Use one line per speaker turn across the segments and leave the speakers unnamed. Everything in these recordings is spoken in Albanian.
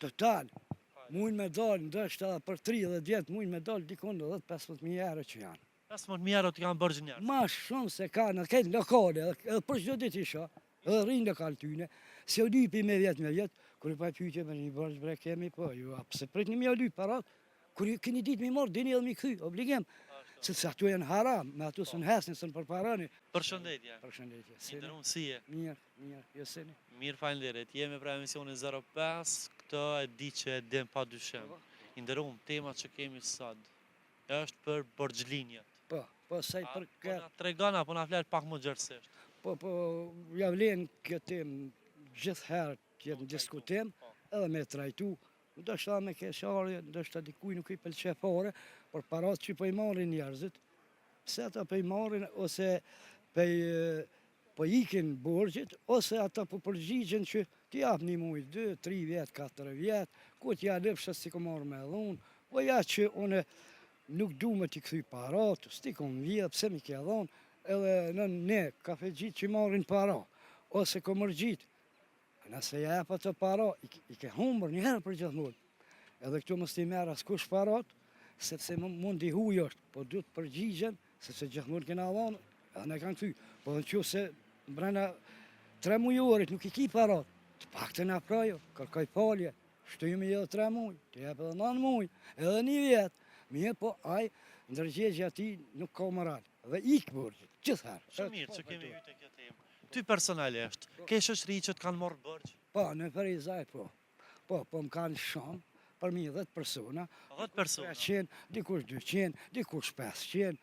Total, mujnë me dalë, ndoshta edhe për 30 vjet, mujnë me dalë dikun 10-15.000 euro që janë.
15.000 euro të kanë borxh njerëz.
Ma shumë se ka në këtë lokale, edhe, edhe për çdo ditë isha, edhe rrinë lokal tyne, se u lypi me vjet me vjet, kur i pa pyetje me një borxh bre kemi, po ju a pse pritni me u lyp parat, kur ju keni ditë mi marr, dini edhe mi kthy, obligim. Sepse ato janë haram, me ato s'un hecni, s'un përparoni.
Përshëndetje.
Përshëndetje.
I nderuam si je?
Mirë, mirë, jo si jeni.
Mirë, faleminderit. Jemi pra emisioni 05, këtë e di që e din pa dyshim.
Po.
I nderuam, tema që kemi sot është për borxhlinjët.
Po, po sa i
A po
përket
na tregon apo na flet pak më gjerësisht?
Po, po, ja vlen kjo temë gjithëherë të jetë në diskutim,
Po.
edhe me trajtu, ndoshta edhe me keqardhje, ndoshta dikuj nuk i pëlqen fare, por parat që po i marrin njerëzit, pse ata po i marrin ose po i po ikin borxhit, ose ata po përgjigjen që ti jap një muaj, 2, 3 vjet, 4 vjet, ku t'ja lypsh se s'i kom marrë me dhunë, po ja që unë nuk du me t'i kthy parat, s'ti kom vjedh, pse mi ke dhonë, edhe në ne kafegjit që marrin para, ose komërgjit, nëse ja jep ato para, i, i ke humbur një herë për gjithmonë. Edhe këtu mos t'i merr askush parat, sepse mund i huj është, po duhet përgjigjen, sepse gjithmonë kena dhonë, edhe ne kanë kthy. Po në qoftë se brenda tre mujorit nuk i ki parat, të paktën afroju, kërkoj falje, shtymi edhe tre muj, të jep edhe 9 muj, edhe një vjet. Mirë, po ai ndërgjegja e tij nuk ka moral dhe ik borxhit, gjithëherë.
Shumë mirë që kemi hyrë te kjo temë. Ty personalisht, ke shoqëri që të kanë marrë borxh?
Po, në Ferizaj po. Po, po më kanë shumë, për mi 10 persona.
10 persona?
300, dikush 200, dikush 500,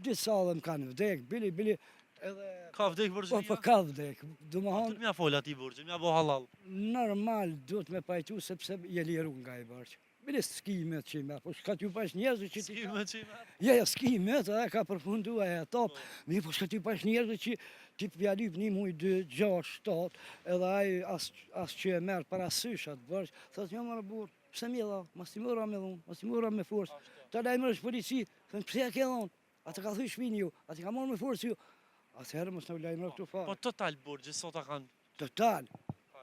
disa dhe më kanë vdek, bili, bili, edhe...
Ka vdek borxhlia?
Po, po, ka vdek. Domethonë...
Mja fol atij borxhin, mja bo hallall.
Normal, duhet me pajtu, sepse je liru nga i borxh. Bile s'ki me që i merr, po shka t'ju pash njerëzve që ti...
S'ki me që i merr?
Ja, ja, s'ki me të, edhe ka përfundu e etap. Po. Mirë, po shka t'ju pash njerëzve që ti pja lyp një muj, dy, gjashtë, shtatë, edhe ai as, as që e merr parasysh atë borxh, thotë, jo more burrë, pse mi dha, mos t'i mora me dhunë, mos t'i mora me forcë, të lajmërosh polici, thonë, pse ja ke dhonë, a të ka thy shpinë ju, a t'i ka marrë me forcë ju, atëherë mos na lajmëro këtu fare.
Po total borxhi, sot a kanë
Total,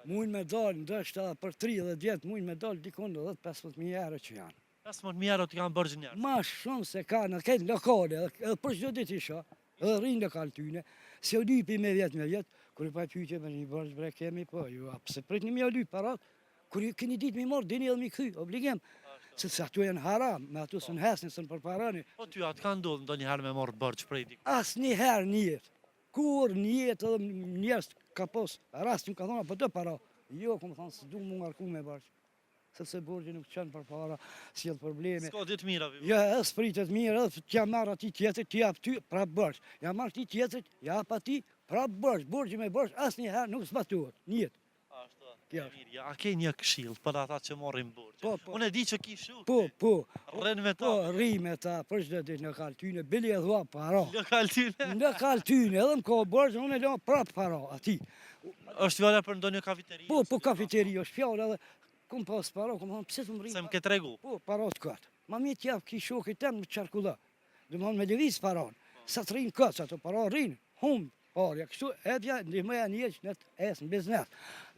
mujnë me dalë, ndoshta edhe për 30 vjet, mujnë me dalë dikun 10-15.000 euro që janë.
15.000 euro të kanë borxh njerëz.
Ma shumë se ka në këtë lokale, edhe, edhe për çdo ditë isha, edhe rrinë lokal tyne, se u lypi me vjet me vjet, kur i pa pyetje me një borxh bre kemi, po ju a pse pritni me u lyp parat, kur ju keni ditë mi marr, dini edhe mi kthy, obligim. Sepse ato janë haram, me ato s'un hecni, s'un përparoni.
Po ty a të ka ndodhur ndonjëherë me marr borxh prej dikujt?
Asnjëherë në jetë. Kur në jetë edhe njerëz ka pas rast që më ka thonë, po do para. Jo, kom thonë, s'du mu ngarku me borxh. Sepse borxhi nuk çon përpara, sjell probleme.
S'ka ditë mira vi.
Jo, edhe s'pritet mirë, edhe t'ja marr atij tjetrit, t'i jap ty, prap borxh. Ja marr atij tjetrit, ja jap atij, prap borxh. Borxhi me borxh asnjëherë nuk zbatohet në jetë.
Ashtu. E mirë, ja, a ke një këshill për ata që marrin borxhe?
Po, po.
Unë e di që ki shok.
Po, po.
Rrin me ta.
Po, rri me ta, për çdo ditë në lokal tyne, bili e dhua para.
Lokal tyne.
Në lokal tyne, edhe më ka borxh, unë e la prap para atij.
Është fjala për ndonjë kafiteri?
Po, po kafiteri është fjala edhe kum pas para, kum thonë pse të më rri.
Se më ke tregu.
Po, para të kot. Ma mirë t'jap ki shokit tem në qarkullo. Domethonë me lëviz paron. Sa të rrinë kot, sa ato para rrinë, humb. Parja, kështu epja ndihmoja njerëz në të ecë në biznes.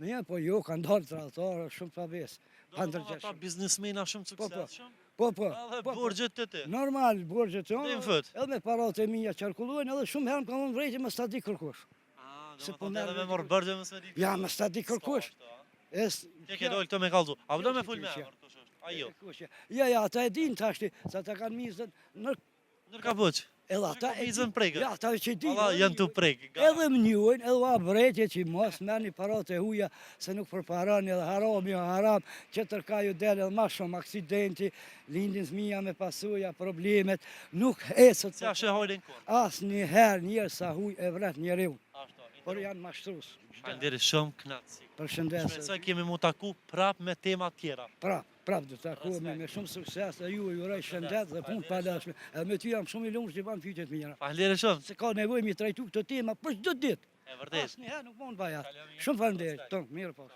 Mirë, po jo, kanë dalë tradhtarë shumë të pabesë.
Pa ndërgjegjshëm. Ata biznesmena shumë të
po, po.
suksesshëm.
Po, po.
Edhe
po, po.
borxhet te ti.
Normal, borxhet të
Dhe
Edhe me paratë e mia qarkullojnë, edhe shumë herë më kanë dhënë vrejtje mos ta di kërkush.
Ah, se po merr edhe me marr borxhe mos me di.
Ja, mos ta di kërkush.
Es, Ti ke dalë këto me kallzu. A do me fol me emër kush është? A jo.
Ja, ja, ata e dinë tashti, se ata kanë mizën në
Nër kapuç.
Edhe ata
e mizën prekët.
Ja, ata që dinë.
Alla janë të prek.
Edhe më njohin, edhe ua vrejtje që mos merrni paratë e huja se nuk përparoni edhe harami o haram, tjetër ka ju del edhe ma shumë aksidenti, lindin fëmija me pasoja, problemet, nuk ecët.
S'ja sheh hajrin kurrë.
Asnjëherë njerëz sa huj e vret njeriu. Por janë mashtrus.
Faleminderit shumë, kënaqësi.
Përshëndetje.
Shpresoj kemi mu taku prap me tema tjera.
Prap. Prap do të takohemi me shumë sukses dhe ju ju uroj shëndet dhe punë të palodhshme. Edhe me ty jam shumë i lumtur që bën pyetje të mira.
Faleminderit shumë.
Se ka nevojë mi trajtu këto tema për çdo ditë.
E vërtetë.
Asnjëherë nuk mund bajat. Shumë faleminderit. Ton, mirë po.